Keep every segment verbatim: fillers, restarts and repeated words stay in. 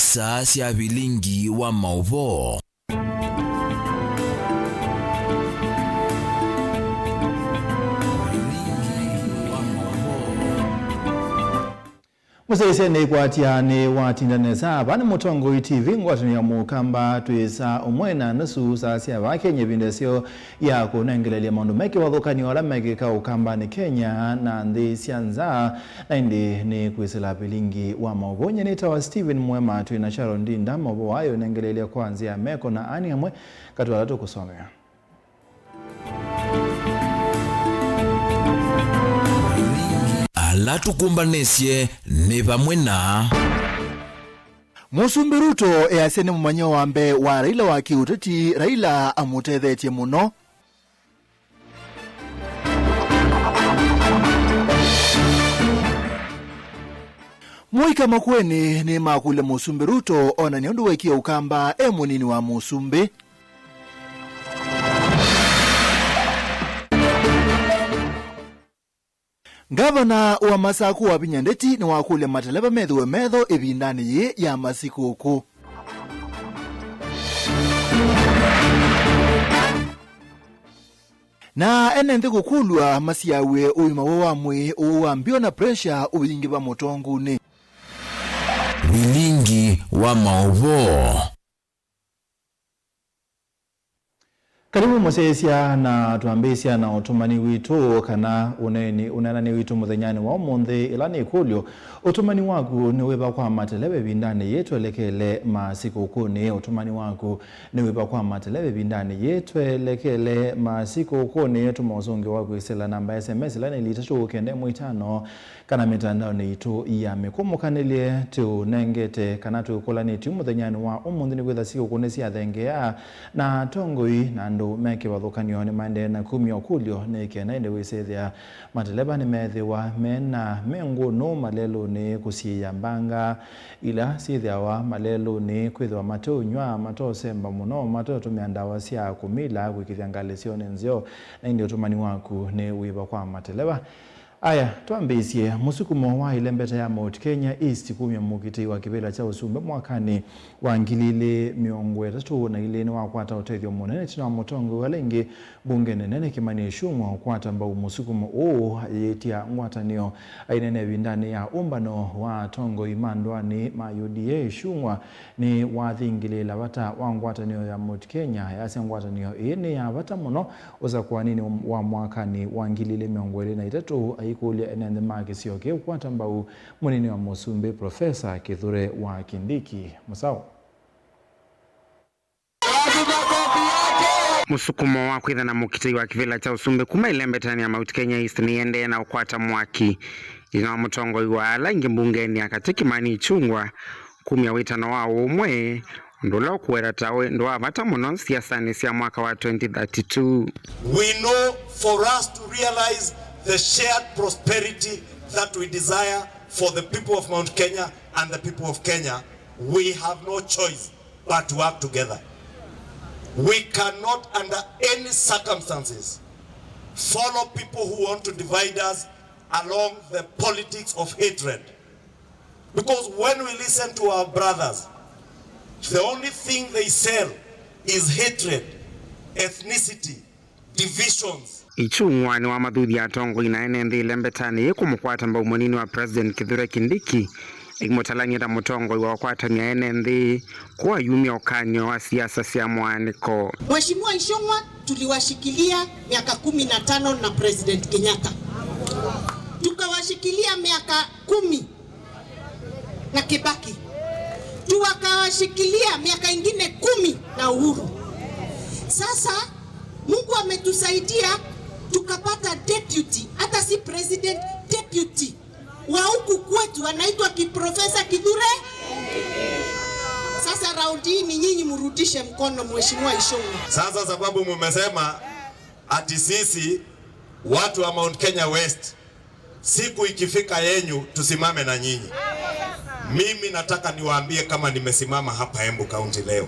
Saa sya vilingi wa maũvoo. Mũsyaĩĩsya nĩkwatya nĩwatinda nesa. Vaa nĩ Mũtongoi T V, ngwatanĩo ya Mũkamba, twĩ saa ũmwe na nusu saa sya vaa Kenya, ĩvinda ĩseo ya kũnengelelya maũndũ me kĩvathũkany'o ala mekĩka Ũkambanĩ Kenya na nthĩ sya nza. Na ĩndĩ nĩ kwĩsĩla vilingi wa maũvoo. Nyie nĩtawa Stephen Mwema, twĩ na Sharon Ndinda. Maũvoo aa ũnengelelya kwa nzĩa ya meko na ani amwe katĩ wa ala tũkũsomea. Ala tũkũmbanĩsye nĩ vamwe na. Mũsumbĩ Ruto easya nĩ mũmanyĩwa wa mbee wa Raila wa kĩũteti, Raila amũtethetye mũno. Mũika Makueni nĩmakũlya Mũsumbĩ Ruto onany'a ũndũ wekie Ũkamba e mũnini wa Mũsumbĩ. Ngavana wa Masaku Wavinya Ndeti nĩwakũlya mateleva methĩwe metho ĩvindanĩ yĩĩ ya masikũkũ. Na ene nthĩ kũkũlw'a masiaw'e ũima woo wa mwĩĩ, ũwau wa mbio na pressure ũingĩva mũtongunĩ. Vilingi wa maũvoo. Karibu mũsyaĩĩsya, na twambĩĩsya na ũtũmani witũ, kana ũneeni, ũneenani witũ mũthenyanĩ wa ũmũnthĩ, ĩla nĩ ĩkũlyo: Ũtũmani waku nĩ wĩva kwa mateleva ĩvindanĩ yĩĩ twelekele masikũkũnĩ? Ũtũmani waku nĩ wĩva kwa mateleva ĩvindanĩ yĩĩ twelekele masikũkũnĩ? Tũma ũsũngĩo wa kwĩsĩla namba ya S M S ĩla nĩ itatũ kenda ĩmwe itano, kana mĩtandaonĩ itũ ya mĩkũmũkanĩlye. Tũũnengete kana tũkũlanĩtye mũthenyanĩ wa ũmũnthĩ nĩkwĩtha sikũkũ nĩsyathengeea, na atongoi na andũ me kĩvathũkany'o nĩmaendee na kumya ũkũlyo nĩ kenda ĩndĩ wĩsĩthĩa mateleva nĩmethĩwa mena mĩngũnũ malelũnĩ, kũsiĩĩa mbanga ila syĩthĩawa malelũnĩ, kwĩthĩwa mateũnyw'a, mateũsemba mũno, mateũtũmĩa ndawa sya kũmila, kwĩkĩthya ngalĩ syoo nĩ nzeo. Na ĩndĩ ũtũmani waku nĩ wĩva kwa mateleva? Aya, twambĩĩsye. Mũsukumo wa ĩlembeta ya Mount Kenya East kumya mũkitĩi wa kĩvĩla kya ũsumbĩ mwakanĩ wa ngili ilĩ mĩongo ĩtatũ na ilĩ nĩwakwata ũtethyo mũnene ĩtina wa mũtongoi wa ala aingĩ mbungenĩ nene Kimani Ichung'wa ũkwata mbau mũsukumo ũũ ayĩtya ngwatanĩo. Aineenea ĩvindanĩ ya ũmbano wa atongoi ma ndũanĩ ma U D A, Ichung'wa nĩwathingĩlĩĩla vata wa ngwatanĩo ya Mount Kenya, ayasya ngwatanĩo ĩĩ nĩ ya vata mũno ũsakũaninĩ wa mwakanĩ wa ngili ilĩ mĩongo ĩlĩ na itatũ, aikũlya ene nthĩ ma kĩsio kĩĩ kũkwata mbau mũnini wa mũsumbĩ, Profesa Kithure wa Kindiki. Mũsaũ. Mũsukumo wa kwĩtha na mũkitĩi wa kĩvĩla kya ũsumbĩ kuma ĩlembetanĩ ya Mount Kenya East nĩyendee na ũkwata mwaki ĩtina wa mũtongoi wa ala aingĩ mbungenĩ ya katĩ Kimani Ichung'wa kumya wĩtano wa ũmwe, ũndũ ũla ũkũweta ta ũndũ wa vata mũno siasanĩ sya mwaka wa twenty thirty-two. We know for us to realize the shared prosperity that we desire for the people of Mount Kenya and the people of Kenya, we have no choice but to work together. We cannot under any circumstances follow people who want to divide us along the politics of hatred. Because when we listen to our brothers, the only thing they sell is hatred, ethnicity, divisions. Ichung'wa nĩwamathuthya atongoi na ene nthĩ ĩlembetanĩ yĩĩ kũmũkwata mbau mũnini wa President Kithure Kindiki, ĩkĩmũtalany'a ta mũtongoi wa ũkwatany'a ene nthĩ kũayumya ũkany'o wa siasa sya mũaanĩko. Mheshimiwa Ichung'wa, tuliwashikilia miaka kumi na tano na President Kenyatta. Tukawashikilia miaka kumi na Kibaki. Tukawashikilia miaka ingine kumi na Uhuru. Sasa Mungu ametusaidia tukapata deputy, hata si president, deputy wa huku kwetu anaitwa Kiprofesa Kithure. Sasa raundi hii ni nyinyi mrudishe mkono, Mheshimiwa Ichung'wa. Sasa sababu mumesema ati sisi watu wa Mount Kenya West, siku ikifika yenyu tusimame na nyinyi. Mimi nataka niwaambie kama nimesimama hapa Embu County leo.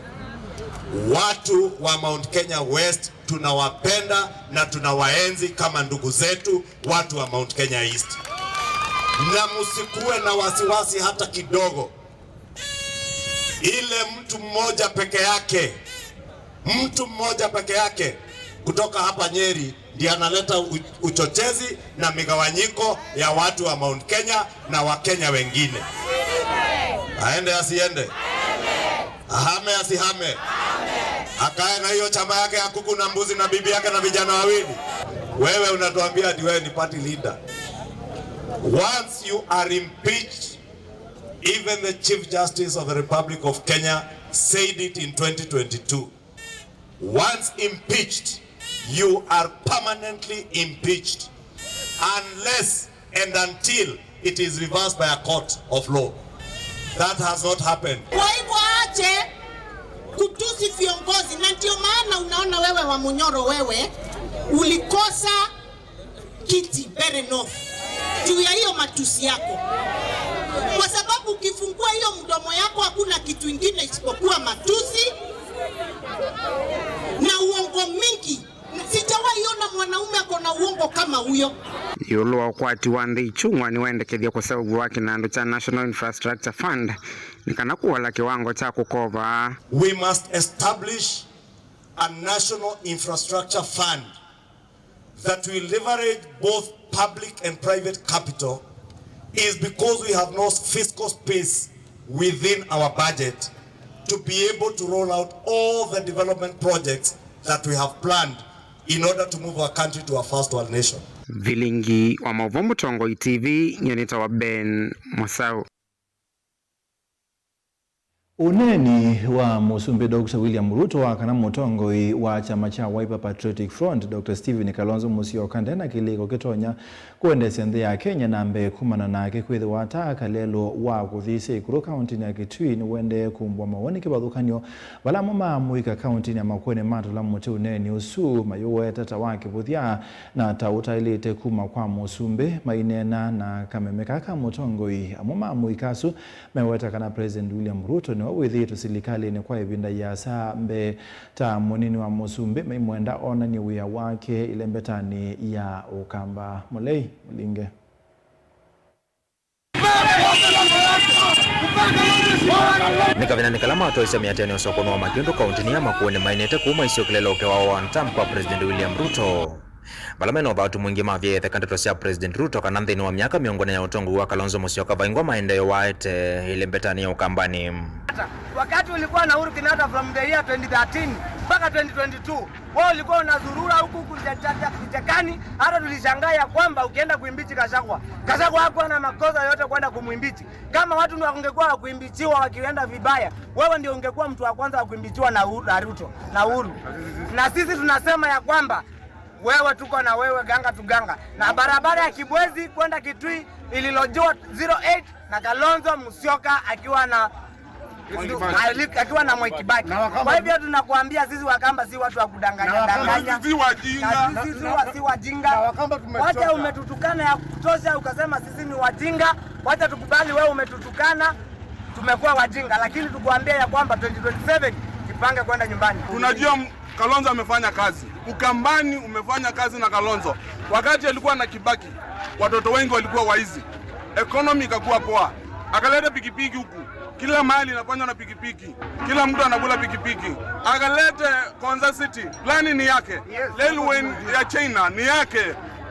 Watu wa Mount Kenya West tunawapenda na tunawaenzi kama ndugu zetu, watu wa Mount Kenya East. Na msikuwe na wasiwasi hata kidogo. Ile mtu mmoja peke yake, mtu mmoja peke yake kutoka hapa Nyeri ndiye analeta u-, uchochezi na migawanyiko ya watu wa Mount Kenya na Wakenya wengine. Aende asiende? Ahame asihame? Akae na hiyo chama yake ya kuku na mbuzi na bibi yake na vijana wawili? Wewe unatuambia ati wewe ni party leader. Once you are impeached, even the Chief Justice of the Republic of Kenya said it in twenty twenty-two. Once impeached, you are permanently impeached unless and until it is reversed by a court of law. That has not happened. Kwa hivyo ache kutusi viongozi, na ndio maana unaona wewe wa Munyoro, wewe ulikosa kiti Mbeere North juu ya hiyo matusi yako, kwa sababu ukifungua hiyo mdomo yako hakuna kitu ingine isipokuwa matusi na uongo mingi. Sijawahi ona mwanaume ako na uongo kama huyo. Ĩũlũ wa ũkwati wa nthĩ ikyung'wa, nĩwendekethya kũseũvw'a kĩnandũ kya National Infrastructure Fund nĩ kana kũola kĩwango kya kũkova. We must establish a national infrastructure fund that will leverage both public and private capital is because we have no fiscal space within our budget to be able to roll out all the development projects that we have planned in order to move our country to a first world nation. Vilingi wa Maũvoo Mũtongoi T V, nyie nĩtawa Ben Mũsaũ. Ũneeni wa Mũsumbĩ Doctor William Ruto wa kana mũtongoi wa kyama kya Wiper Patriotic Front, Doctor Stephen Kalonzo Musyoka, ndena kĩlĩko kĩtonya kũendeesya nthĩ ya Kenya na mbee kumana nake kwĩthĩwa ata kalelũ wa kũthĩĩsya ĩkũlũ kaũntĩnĩ ya Kitui nĩwendee kũmbwa mawoni kĩvathũkany'o vala amwe ma amũika kaũntĩnĩ ya Makueni matũla mũtĩ ũneeni ũsu mayũweta ta wa kĩvũthya na ta ũtaĩlĩte kuma kwa mũsumbĩ. Maineena na kameme kaa ka mũtongoi, amwe ma amũika asu meweta kana President William Ruto nĩwe wĩthĩĩtwe silikalĩnĩ kwa ĩvinda yĩasa mbee ta mũnini wa mũsumbĩ, maimwenda onany'e wĩa wake ĩlembetanĩ ya Ũkamba. Mũlei Mũlinge. Nĩ kavindanĩ kala matoisye mĩatĩanĩ ya ũsokoni wa makĩndũ kaũntĩnĩ ya Makueni mainĩte kũu maisyokelela ũkĩa wa one term kwa President William Ruto. Vala mena ũthatu mwingĩ mavyaĩtheka ndeto sya President Ruto kana nthĩnĩ wa myaka mĩongo ĩna ya ũtongoi wa Kalonzo Musyoka vaingwa maendeeo waete ĩlembetanĩ ya Ũkambani. Wakati ulikuwa na Uhuru Kenyatta from the year twenty thirteen mpaka twenty twenty-two, wewe ulikuwa unazurura huku kuja-, ja-, ja-, kichakani, hata tulishangaa ya kwamba ukienda kuimbichi Gachagua. Gachagua hakuwa na makosa yote kwenda kumuimbichi. Kama watu ndio wangekuwa wakuimbichiwa wakienda vibaya, wewe ndio ungekuwa mtu wa kwanza wa kuimbichiwa na Uhuru, na Ruto, na Uhuru. Na sisi tunasema ya kwamba wewe, tuko na wewe, ganga tu ganga. Na barabara ya Kibwezi kwenda Kitui ililojiwa zero eight na Kalonzo Musyoka akiwa na ali-, akiwa na Mwai Kibaki. Na Wakamba. Kwa hivyo tunakuambia sisi Wakamba si watu wa kudanganya, na Wakamba danganya. Sisi si wajinga. Na sisi si wa-, si wajinga. Na Wakamba tumechoka. Wacha, umetutukana ya kutosha, ukasema sisi ni wajinga. Wacha tukubali wewe umetutukana. Tumekuwa wajinga, lakini tukuambia ya kwamba twenty twenty-seven jipange kwenda nyumbani. Tunajua m-, Kalonzo amefanya kazi. Ukambani umefanya kazi na Kalonzo. Wakati alikuwa na Kibaki, watoto wengi walikuwa waizi. Economy ikakuwa poa. Akaleta pikipiki huku. Kila mahali inafanywa na pikipiki. Kila mtu anakula pikipiki. Akalete Konza City. Plani ni yake. Yes. Railway ya China ni yake.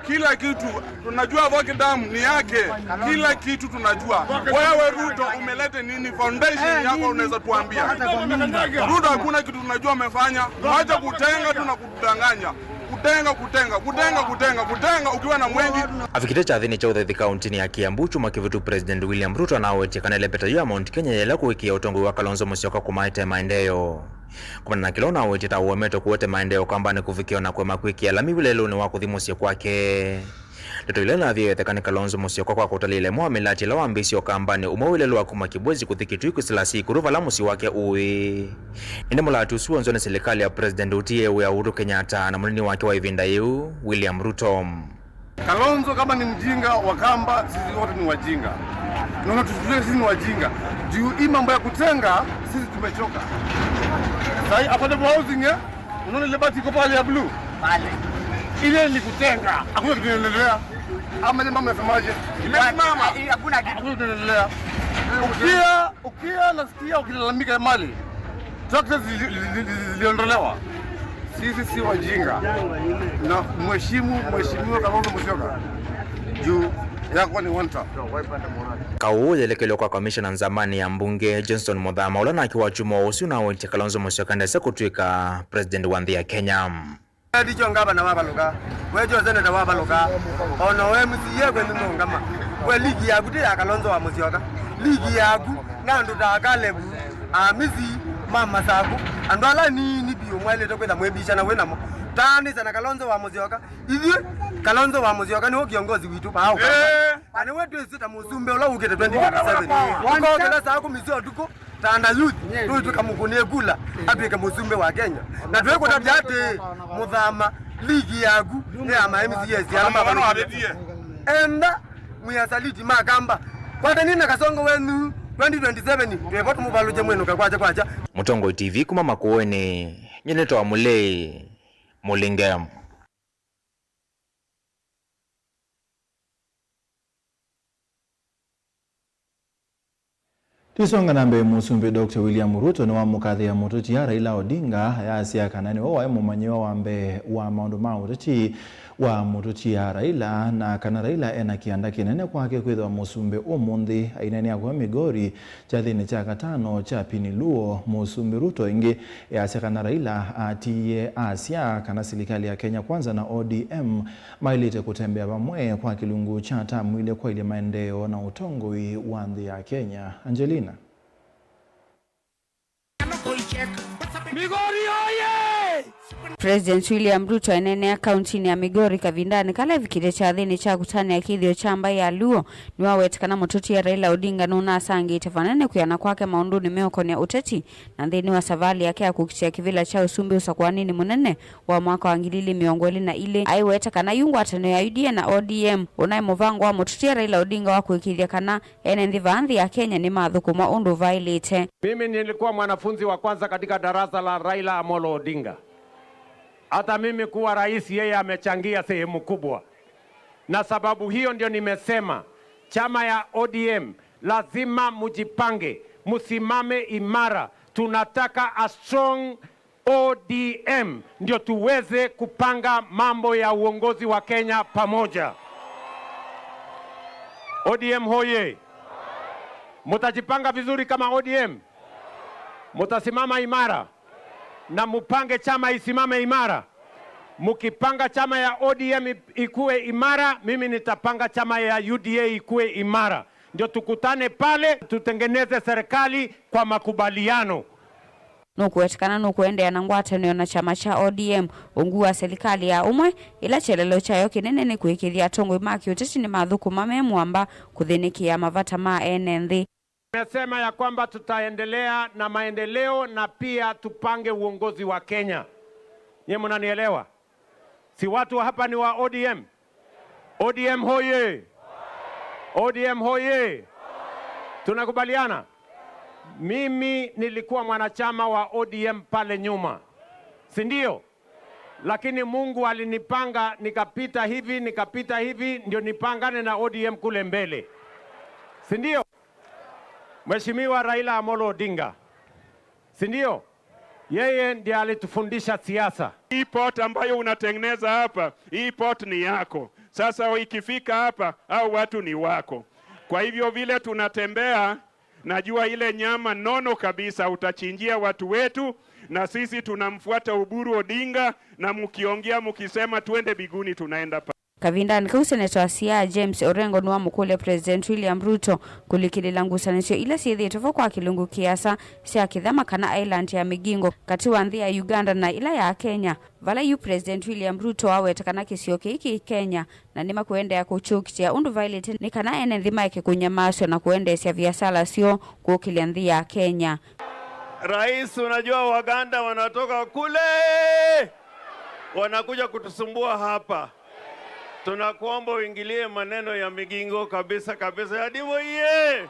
Kila kitu tunajua, Voke Dam ni yake. Kila kitu tunajua. Wewe Ruto umelete nini? Foundation yako unaweza tuambia? Ruto hakuna kitu tunajua amefanya. Wacha kutenga tu na kutudanganya. Kutenga, kutenga, kutenga, kutenga, kutenga ukiwa na mwengi. Avikite kyathĩnĩ kya ũthaithi kaũntĩnĩ ya Kiambu kyumwa kĩvĩtu, President William Ruto anawetie kana ĩlembeta yĩu ya Mount Kenya yaĩle kũĩkĩĩa ũtongoi wa Kalonzo Musyoka kũmaete maendeeo. Kumana na kĩla ũnawetie ta ũemetwe kũete maendeeo Ũkambanĩ kũvikĩwa na kũema kwĩkĩa lami wĩlelũnĩ wa kũthi mũsyĩ kwake. Ndeto ila inavyaĩtheka nĩ Kalonzo Musyoka kwa kũtalĩĩla ĩmwe wa mĩlatĩ ĩla wambĩĩsye Ũkambanĩ, ũmwe wĩlelũ wa kuma Kibwezi kũthi Kitui kwĩsĩla Sikuru vala mũsyĩ wake ũĩ. Ĩndĩ mũlatĩ ũsu wonzwa nĩ silikalĩ ya President ũtiĩe wĩa Uhuru Kenyatta na mũnini wake wa ĩvinda yĩu, William Ruto. Kalonzo kama ni mjinga, Wakamba sisi wote ni wajinga. Na unatuchukulia sisi ni wajinga. Juu hii mambo ya kutenga, sisi tumechoka. Sahi affordable housing, eh? Unaona ile bati iko pale ya blue? Pale. Ile ni kutenga. Hakuna kitu inaendelea. Ama ile mama anasemaje? Imesimama. Hakuna kitu inaendelea. Ukia, ukia nasikia ukilalamika mali. Taxes zili-, zili-, zili-, ziliondolewa. Sisi si wajinga. Na mheshimu, mheshimiwa Kalonzo Musyoka. Juu yako ni one term. Kaũ yelekelwe kwa komishona nzamani ya mbunge Johnston Muthama, ũla nake wakyumwa ũsu na wetie Kalonzo Musyoka ndese kũtw'ĩka president wa nthĩ ya Kenya. Ndicho ngavana wavalũka, wetyo seneta wavalũka, ona we M C A kwenu nũngama. We ligi yaku ti ya Kalonzo wa Musyoka. Ligi yaku na andũ ta Caleb, Amisi, ma Masaku, andũ ala nini biũ mwaĩlĩte kwĩtha mwĩmbishana wĩ namo. Taanĩsya na Kalonzo wa Musyoka, ithyĩ Kalonzo wa Musyoka nĩwe kĩongozi witũ vaa Ũkamba. Eh. Na nĩwe twĩsĩ ta mũsumbĩ ũla ũkĩte twenty twenty-seven. Ũkokĩla saa kũmi sya ũtukũ, Tanda Youth, tũitwĩka mũkũnĩe kula, atwĩke mũsumbĩ wa Kenya. Na twĩkũtavya atĩ, Muthama, ligi yaku nĩ ya ma M C As ala mavĩtie. Enda mwiasaliti ma Kamba. Kwatani na kasongo wenyu twenty twenty-seven, twĩvo tũmũvalũkye mwĩnũke kwakya kwakya. Mũtongoi T V kuma Makueni, nyie nĩtawa Mũlei Mũlinge. Tũisonga na mbee, Mũsumbĩ Doctor William Ruto nĩwamũkathĩa mũtũtia Raila Odinga, ayasya kana nĩwe waĩ mũmanyĩwa wa mbee wa maũndũ ma ũteti wa mũtũtia Raila, na kana Raila ena kĩanda kĩnene kwake kwĩthĩwa mũsumbĩ ũmũnthĩ. Aineenea kuma Migori, kyathĩnĩ kya katano kya Pini Luo, Mũsumbĩ Ruto ĩngĩ easya kana Raila atiie asya kana silikalĩ ya Kenya Kwanza na O D M maĩlĩte kũtembea vamwe kwa kĩlungu kya tamu ilĩ kwaĩlya maendeeo na ũtongoi wa nthĩ ya Kenya. Angelina. Migori oye! President William Ruto eneenea kauntinĩ ya Migori kavindanĩ kala evikĩte kyathĩnĩ kya kũtanĩa kĩthĩo kya mbaĩ ya Luo, nĩwawete kana mũtũtia Raila Odinga nũnasangĩte vanene kwĩana kwake maũndũnĩ meũkonĩa ũteti, na nthĩnĩ wa savalĩ yake ya kũkitĩa kĩvĩla kya ũsumbĩ ũsakũaninĩ mũnene wa mwaka wa ngili ilĩ mĩongo ĩlĩ na ilĩ, aiweta kana yu ngwatanĩo ya U D A na O D M ũnaĩ mũvango wa mũtũtia Raila Odinga wa kũĩkĩĩthya kana ene nthĩ vaa nthĩ ya Kenya nĩmathũkũma ũndũ vaĩlĩte. Mimi nilikuwa mwanafunzi wa kwanza katika darasa la Raila Amolo Odinga. Hata mimi kuwa rais, yeye amechangia sehemu kubwa. Na sababu hiyo ndio nimesema chama ya O D M lazima mujipange, musimame imara. Tunataka a strong O D M ndio tuweze kupanga mambo ya uongozi wa Kenya pamoja. O D M hoye! Mutajipanga vizuri kama O D M? Mutasimama imara na mupange chama isimame imara? Mukipanga chama ya O D M i-, ikue imara, mimi nitapanga chama ya U D A ikue imara, ndio tukutane pale tutengeneze serikali kwa makubaliano. Nũkũweta kana nũkũendeea na ngwatanĩo na kyama kya O D M, ungu wa silikalĩ ya ũmwe, ĩla kyelelo kyayo kĩnene nĩ kũĩkĩĩthya atongoi ma kĩũteti nĩmathũkũma me mũamba kũthĩnĩkĩa mavata ma ene nthĩ. Nimesema ya kwamba tutaendelea na maendeleo na pia tupange uongozi wa Kenya. Nyie mnanielewa? Si watu hapa ni wa O D M? O D M hoye! O D M hoye! Tunakubaliana? Mimi nilikuwa mwanachama wa O D M pale nyuma, si ndio? Lakini Mungu alinipanga nikapita hivi, nikapita hivi, ndio nipangane na O D M kule mbele, si ndio? Mheshimiwa Raila Amolo Odinga, si ndio? Yeye ndiye alitufundisha siasa. Hii pot ambayo unatengeneza hapa, hii pot ni yako. Sasa ikifika hapa, au watu ni wako. Kwa hivyo vile tunatembea, najua ile nyama nono kabisa utachinjia watu wetu, na sisi tunamfuata Oburu Odinga, na mkiongea mkisema twende biguni, tunaenda pa Kavindanĩ kau, seneta wa Siaya James Orengo nĩwamũkũlya President William Ruto kũlikĩlĩla ngusanĩsyo ila syĩthĩĩtwe vo kwa kĩlungu kĩasa sya kĩthama kana island ya Migingo katĩ wa nthĩ ya Uganda na ĩla ya Kenya, vala yu President William Ruto aweta kana kĩsio kĩĩ kĩ Kenya na nĩmakũendeea kũkyũkitĩa ũndũ vaĩlĩte nĩ kana ene nthĩ maeke kũnyamaasw'a na kũendeesya viasala syoo kũkĩlya nthĩ ya Kenya. Rais, unajua Waganda wanatoka kule, wanakuja kutusumbua hapa. Tunakuomba uingilie maneno ya Migingo kabisa kabisa. Yadimo iye!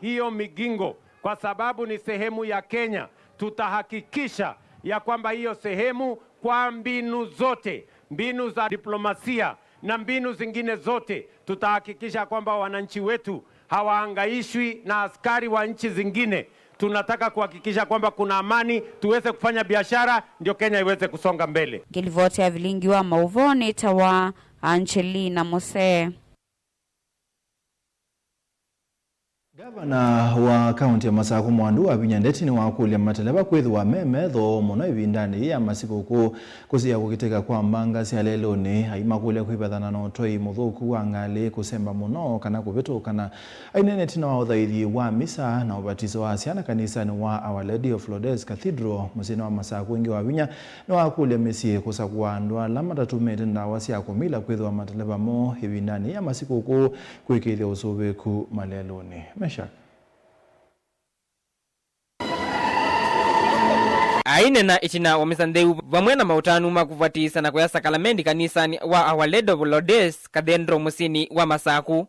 Hiyo Migingo, kwa sababu ni sehemu ya Kenya, tutahakikisha ya kwamba hiyo sehemu kwa mbinu zote, mbinu za diplomasia na mbinu zingine zote, tutahakikisha kwamba wananchi wetu hawahangaishwi na askari wa nchi zingine. Tunataka kuhakikisha kwamba kuna amani, tuweze kufanya biashara, ndio Kenya iweze kusonga mbele. Ngĩlivoti ya vilingi wa maũvoo nĩtawa Angelina Mose. Ngavana wa kaunti ya Masaku Mwandu Wavinya Ndeti nĩwakũlya mateleva kwĩthĩwa me metho mũno ĩvindanĩ yĩĩ ya masikũkũ kũsiĩa kũkitĩka kwa mbanga sya lelũnĩ, aimakũlya kwĩvathana na ũtwei mũthũku wa ngalĩ, kũsemba mũno, kana kũvĩtũkana. Aineena ĩtina wa ũthaithi wa misa na ũvatiso wa syana kanisanĩ wa Our Lady of Lourdes Cathedral mũsyĩnĩ wa Masaku, ĩngĩ Wavinya nĩwakũlya mĩsyĩ kũsakũa andũ ala matatũmĩĩte ndawa sya kũmila kwĩthĩwa mateleva moo ĩvindanĩ ya masikũkũ kwĩkĩĩthya ũsũvĩĩku malelũnĩ. Meshack. Aineena ĩtina wa misa ntheu vamwe na maũtanu ma kũvatiisa na kũya sakalamendi kanisanĩ wa Our Lady of Lourdes Cathedral mũsyĩnĩ wa Masaku,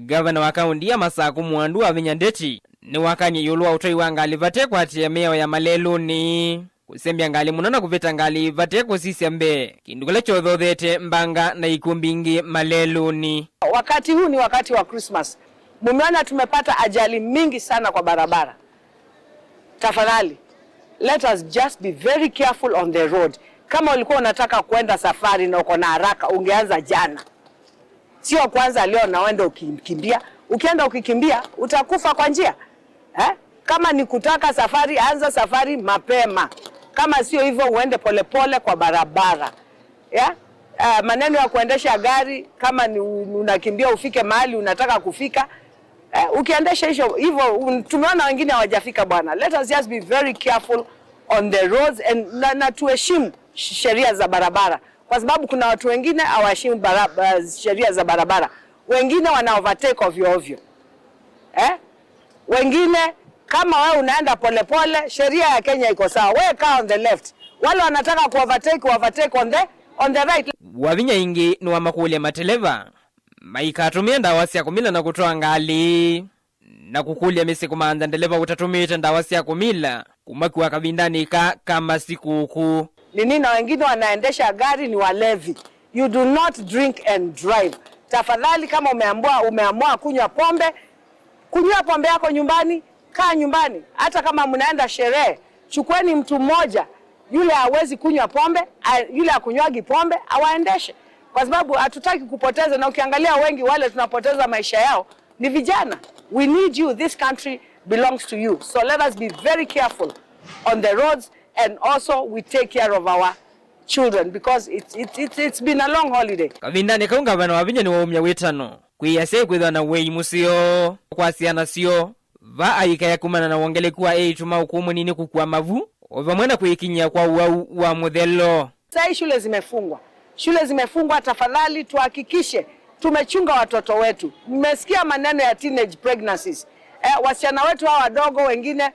ngavana wa kaunti ya Masaku Mwandu Wavinya Ndeti nĩwakanie ĩũlũ wa ũtwai wa ngalĩ vate kwatĩĩa mĩao ya malelũnĩ, kũsembya ngalĩ mũno na kũvĩta ngalĩ vate kũsisya mbee, kĩndũ kĩla kyothothete mbanga na ikw'ũ mbingĩ malelũnĩ. Wakati huu ni wakati wa Christmas. Mumeona tumepata ajali mingi sana kwa barabara. Tafadhali, let us just be very careful on the road. Kama ulikuwa unataka kwenda safari na uko na haraka, ungeanza jana. Sio kwanza leo na uende ukikimbia. Ukienda ukikimbia, utakufa kwa njia. Eh? Kama ni kutaka safari, anza safari mapema. Kama sio hivyo, uende polepole kwa barabara. Yeah? Ah, maneno ya kuendesha gari, kama ni u-, unakimbia ufike mahali unataka kufika, eh, ukiendesha hicho hivyo, un-, tumeona wengine hawajafika bwana. Let us just be very careful on the roads and, na, na tuheshimu sh-, sheria za barabara, kwa sababu kuna watu wengine hawaheshimu barab-, sheria za barabara, wengine wana overtake ovyo ovyo. Eh? Wengine, kama wewe unaenda polepole, sheria ya Kenya iko sawa. Wewe kaa on the left. Wale wanataka ku overtake, wa overtake on the, on the right. Wavinya ĩngĩ nĩwamakũlya mateleva maikatũmĩe ndawa sya kũmila na kũtwaa ngalĩ, na kũkũlya mĩsyĩ kũmantha ndeleva ũtatũmĩĩte ndawa sya kũmila kũmakua kavindanĩ ka, ka masikũkũ. Nini, na wengine wanaendesha gari ni walevi. You do not drink and drive. Tafadhali, kama umeamua, umeamua kunywa pombe, kunywa pombe yako nyumbani, kaa nyumbani. Hata kama mnaenda sherehe, chukueni mtu mmoja, yule hawezi kunywa pombe, a-, yule akunywagi pombe, awaendeshe. Kwa sababu hatutaki kupoteza, na ukiangalia wengi wale tunapoteza maisha yao ni vijana. We need you. This country belongs to you. So let us be very careful on the roads, and also we take care of our children because it's, it's, it's, it's been a long holiday. Kavindanĩ kau, ngavana Wavinya nĩwaumya wĩtano kwĩ asyai kwĩthĩwa na wĩi mũseo kwa syana syoo, va aikaya kumana na wongeleku wa eĩtu ma ũkũũ mũnini kũkua mavu, o vamwe na kwĩkinyĩa kwa ũwau wa mũthelo. Sai shule zimefungwa. Shule zimefungwa, tafadhali tuhakikishe tumechunga watoto wetu. Mmesikia maneno ya teenage pregnancies. Eh, wasichana wetu hawa wadogo wengine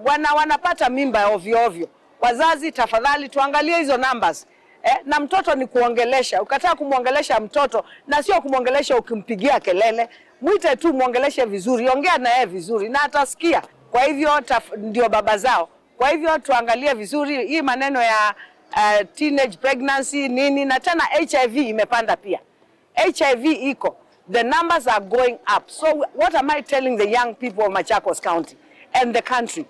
wana-, wanapata mimba ovyo ovyo. Wazazi, tafadhali tuangalie hizo numbers. Eh, na mtoto ni kuongelesha. Ukataa kumwongelesha mtoto, na sio kumwongelesha ukimpigia kelele. Mwite tu, mwongeleshe vizuri, ongea na yeye vizuri, na atasikia. Kwa hivyo, taf-, ndio baba zao. Kwa hivyo tuangalie vizuri hii maneno ya, eh, teenage pregnancy nini, na tena H I V imepanda pia. H I V iko, the numbers are going up. So wh-, what am I telling the young people of Machakos County and the country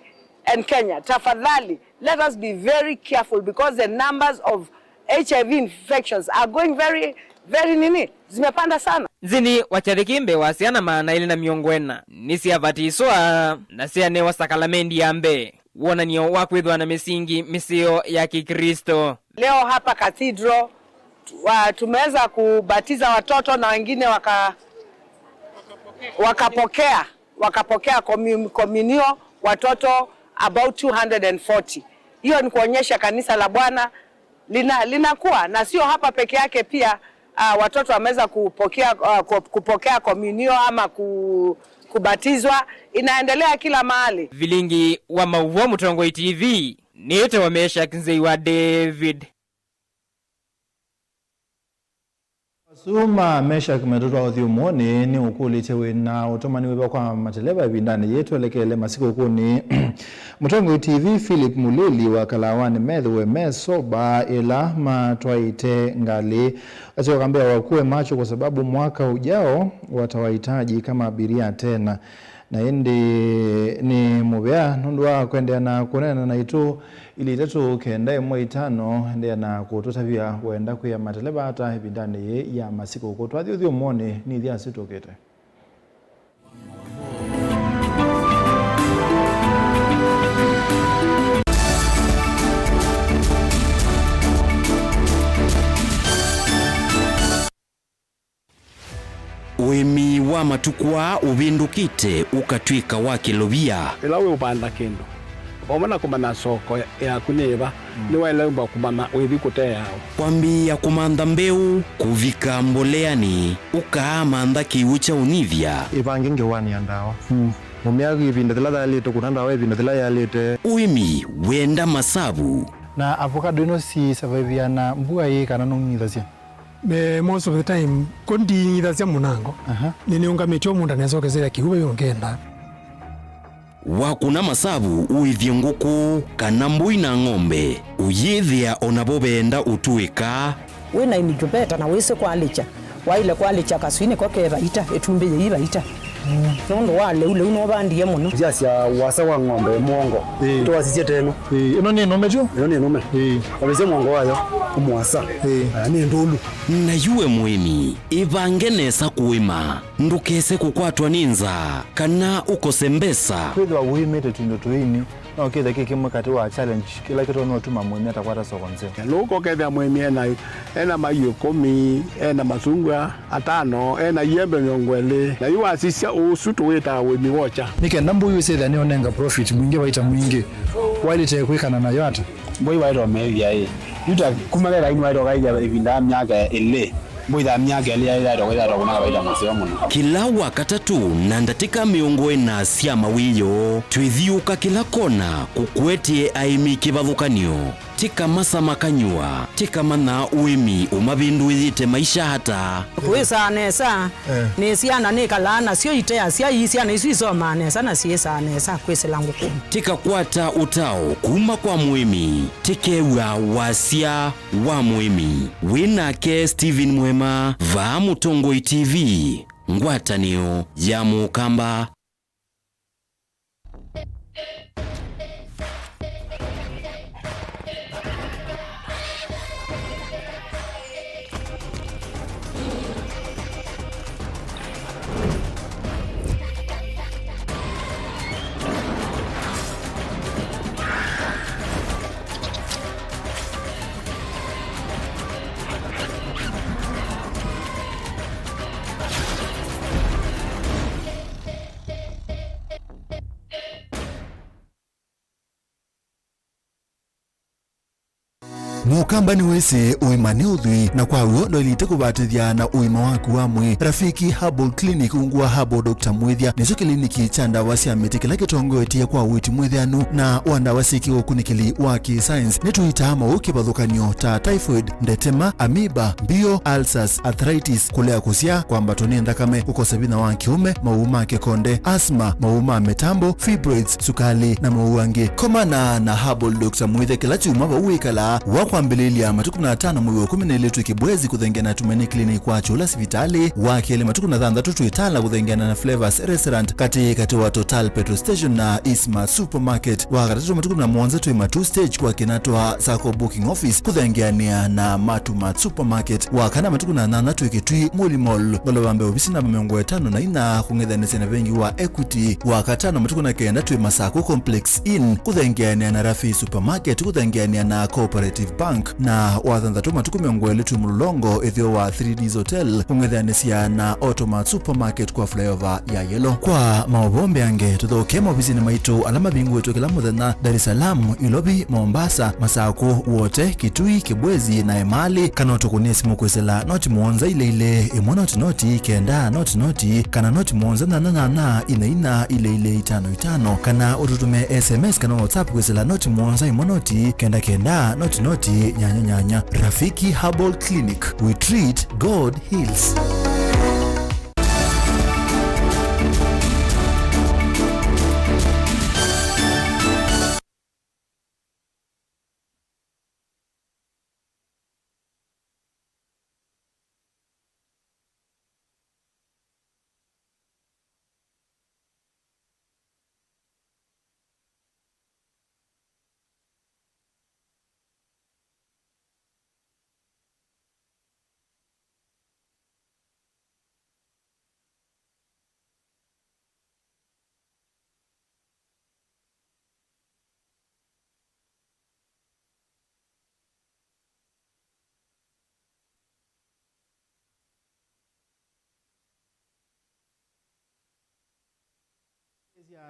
and Kenya? Tafadhali, let us be very careful because the numbers of H I V infections are going very, very nini, zimepanda sana. Nthĩnĩ wa kyathĩ kĩ mbee wa syana maana elĩ na mĩongo ĩna nĩsyavatiswa na syanewa sakalamendi ya mbee, wonany'o wa kwĩthwa na mĩsingi mĩseo ya Kĩklĩsto. Leo hapa Cathedral, wa-, tumeweza kubatiza watoto na wengine waka-, wakapokea, wakapokea komu-, komunio, watoto about two hundred and forty. Hiyo ni kuonyesha kanisa la Bwana lina-, linakuwa, na sio hapa peke yake pia, ah, watoto wameweza kupokea, ah, ku-, kupokea komunio ama ku-, kubatizwa. Inaendelea kila mahali. Vilingi wa maũvoo Mũtongoi T V, nĩtawa Meshack Nzei wa David. Asu ma Meshack metũtwa ũthyũmũonĩ nĩ ũkũlĩtye wĩna ũtũmani wĩva kwa mateleva ĩvindanĩ yĩĩ twelekele masikũkũnĩ. Mũtongoi T V Philip Mulili wa Kalawanĩ methĩwe me soba ĩla matwaĩte ngalĩ. Asyoka mbee wa kuwe macho kwa sababu mwaka ujao watawahitaji kama abiria tena. Na ĩndĩ nĩ mũvea nũndũ wa kwendeea na kũneena naitũ ilĩ itatũ kenda ĩmwe itano, endeea na kũtũtavya wenda kwĩa mateleva ata ĩvindanĩ yĩĩ ya masikũkũ. Twathi ũthyũmũonĩ nĩ ithya asu tũkĩte. Ũĩmi wa matukũ aa ũvĩndũkĩte ũkatw'ĩka wa kĩlovia. Ĩla wĩũvanda kĩndũ, vamwe na kũmanya soko yaku nĩ ĩva, nĩwaĩle ũmba kũmanya wĩthi kũte yaũ. Kwambĩĩa kũmantha mbeũ, kũvika mboleanĩ, ũkaamantha kĩw'ũ kya ũnyivya. Ĩvange ngewanĩa ndawa. Mũmĩa ĩvinda yĩla yaĩlĩte, kũna ndawa ĩvinda yĩla yaĩlĩte. Ũĩmi wenda masavu. Na avocado ĩno si survive na mbua ĩ kana nũng'ithasya? Eh, most of the time, ko nding'ithasya mũnango. Aha. Nĩnĩũngamĩtye o mũũnda nesokesya kĩw'ũ vau ngenda. Wakũna masavu ũĩthye ngũkũ kana mbũi na ng'ombe, ũyĩthĩa o navo veenda ũtũĩka. Wĩ na incubator na wĩsĩ kwalĩkya, waĩle kwalĩkya kaswii nĩko ke vaita, ĩtumbĩ yĩi vaita. Nũndũ wa lĩu, lĩu nũvandie mũno. Ndyasya ũasa wa ng'ombe mũongo. Ĩĩ. Tũwasisye teno. Ĩĩ, ĩno nĩ nũme tyo? Ĩno nĩ nũme. Ĩĩ. Wavĩsya mũongo wayo, ũmũasa. Ĩĩ. Aya nĩ ndũlu. Na yu we mũĩmi, ĩvange nesa kũĩma, ndũkese kũkwatwa nĩ nzaa, kana ũkose mbesa. Kwĩthĩwa ũĩmĩte tũindo tũini, no kĩthe kĩ kĩmwe katĩ wa challenge kĩla kĩtonya ũtuma mũĩmi atakwata soko nzeo. Lũko kethĩa mũĩmi ena, ena maiũ ĩkũmi, ena masungwa atano, ena iembe mĩongo ĩlĩ, na yu wasisya ũsu tũwĩtaa ũĩmi wokya. Nĩ kenda mbũi ũsyĩthĩa nĩũnenga profit mwingĩ, vaita mwingĩ, waĩlĩte kwĩkana nayo ata? Mbũi waĩtwa meethya ĩ. Yu ta kuma kethĩa nĩwaĩtwa kaĩthya ĩvinda ya myaka ĩlĩ. Mbũi ya myaka ĩlĩ yaĩtwa kwĩthatwa kũnenga vaita mũseo mũno. Kĩla Wakatatũ na ndatĩka mĩongo ĩna sya mawĩoo, twĩthiũũka kĩla kona kũkũetee aĩmi kĩvathũkany'o. Tĩka masa makanywa, tĩka manyaa ũĩmi ũmavĩndũĩĩte maisha ata. Kwĩsaa nesa, eh, nĩ syana nĩkalaa nasyo iteasya, ii syana isu isomaa nesa na syĩsaa nesa kwĩsĩla ngũkũnĩ. Tĩka kwata ũtao kuma kwa mũĩmi, tĩkew'a wasya wa mũĩmi. Wĩ nake Stephen Mwema, vaa Mũtongoi T V, ngwatanĩo ya Mũkamba. Mũkamba nĩwĩsĩ ũima nĩ ũthwii, na kwa w'o ndwaĩlĩte kũvatĩthya na ũima waku wa mwĩĩ. Rafiki Herbal Clinic ungu wa Herbal Doctor Mwĩthya nĩkyo kĩliniki kya ndawa sya mĩtĩ kĩla kĩtongoetye kwa ũiiti mwĩthĩanu na wa ndawa syĩ kĩũkunĩkĩli wa kĩ-science. Nĩtũitaa maũũ kĩvathũkany'o ta typhoid, ndetema, amoeba, mbio, ulcers, arthritis, kũlea kũsyaa, kwambatwa nĩ nthakame, kũkosa vinya wa kĩũme, maũũ ma kĩkonde, asthma, maũũ ma mĩtambo, fibroids, sukalĩ, na maũũ angĩ. Komana na Herbal Doctor Mwĩthya kĩla kyumwa vau wĩkalaa, wa kwambĩlĩlya matukũ kũmi na atano mwei wa kũmi na ĩlĩ twĩ Kibwezi kũthengeana na Tumaini Clinic kwa Kyũla sivitalĩ, wa kelĩ matukũ kũmi na thanthatũ twĩ Tala kũthengeana na Flavors Restaurant katĩ katĩ wa Total Petrol Station na Isma Supermarket, wa katatũ matukũ kũmi na mũonza twĩ Matuu Stage kwa Kinatwa Sacco Booking Office kũthengeanĩa na Matumat Supermarket, wa kana matukũ kũmi na nyanya twĩ Kitui Muli Mall, ngolova mbee ovisi namba mĩongo ĩtano na inya kũng'ethanĩsya na vengi wa Equity, wa katano matukũ kũmi na kenda twĩ Masako Complex Inn kũthengeanĩa na Rafi Supermarket kũthengeanĩa na Cooperative Bank, na wa thanthatũ matukũ mĩongo ĩlĩ twĩ Mũlolongo ĩtheo wa Three Ds Hotel kũng'ethanĩsya na Automat Supermarket kwa flyover ya Yellow. Kwa maũvoo mbeange, tũthokee maovisinĩ maitũ ala mavingũĩtwe kĩla mũthenya, Dar es Salaam, Ilovi, Mombasa, Masakũ, Wote, Kitui, Kibwezi, na Emali, kana ũtũkũnĩe simũ kwĩsĩla noti mũonza ilĩ ilĩ, ĩmwe noti noti, kenda noti noti, kana noti mũonza nyanya nyanya, ina ina, ilĩ ilĩ, itano itano, kana ũtũtũmĩe S M S kana WhatsApp kwĩsĩla noti mũonza ĩmwe noti, kenda kenda, noti noti, nyanya nyanya. Rafiki Herbal Clinic, we treat, God heals.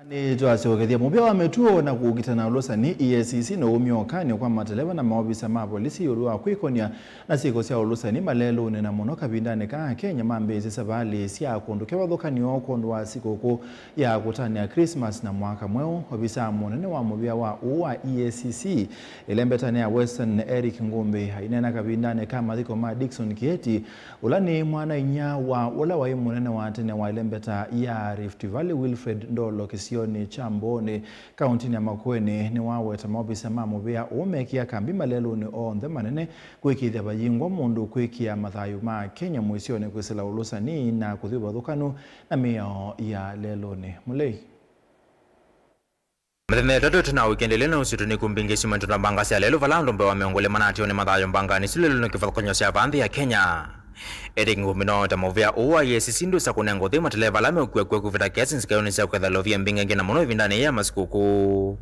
Nĩtwasyokethya mũvĩa wa mĩtuo na kũkita na ũlũsani, E A C C, nũumie ũkany'o kwa mateleva na maovisa ma volisi ĩũlũ wa kwĩkonya na syĩko sya ũlũsani malelũnĩ, na mũno kavindanĩ kaa Akenya mambĩĩsye savalĩ sya kũndũ kĩvathũkany'o kwondũ wa sikũkũ ya kũtanĩa Christmas na mwaka mweũ. Ovisaa mũnene wa mũvĩa wa ũũ wa E A C C ĩlembetanĩ ya Western, Eric Ngumbi, aineena kavindanĩ ka mathiko ma Dickson Kieti, ũla nĩ mwana-inyia wa ũla waĩ mũnene wa tene wa ĩlembeta ya Rift Valley, Wilfred Ndolo, kĩsionĩ kya Mbooni, kauntinĩ ya Makueni, nĩwaweta maovisa ma mũvĩa ũũ mekĩa kambi malelũnĩ onthe manene kũĩkĩĩthya vayingwa mũndũ kwĩkĩa mathayũ ma Kenya mũisyonĩ kwĩsĩla ũlũsani na kũthi ũvathũkanu na mĩao ya lelũnĩ. Mũlei. Mĩthenya ĩtatũ ĩtina wa wikendi ĩla nĩ ũsitũ nĩ kumbingĩ syuma ndeto na mbanga sya lelũ, vala andũ mbee wa mĩongo ĩlĩ manatiwa nĩ mathayũ mbanganĩ isu lelũnĩ kĩvathũkany'o sya vanthĩ ya Kenya. Eric Ngumbi nĩwaweta mũvĩa ũũ wa E A C C ndwĩsa kũnenga ũthei mateleva ala meũkua-kua kũvĩta kĩasi nzikaĩonĩ sya kwĩtha lovia mbingangĩ, na mũno ĩvindanĩ yĩĩ ya masikũkũ.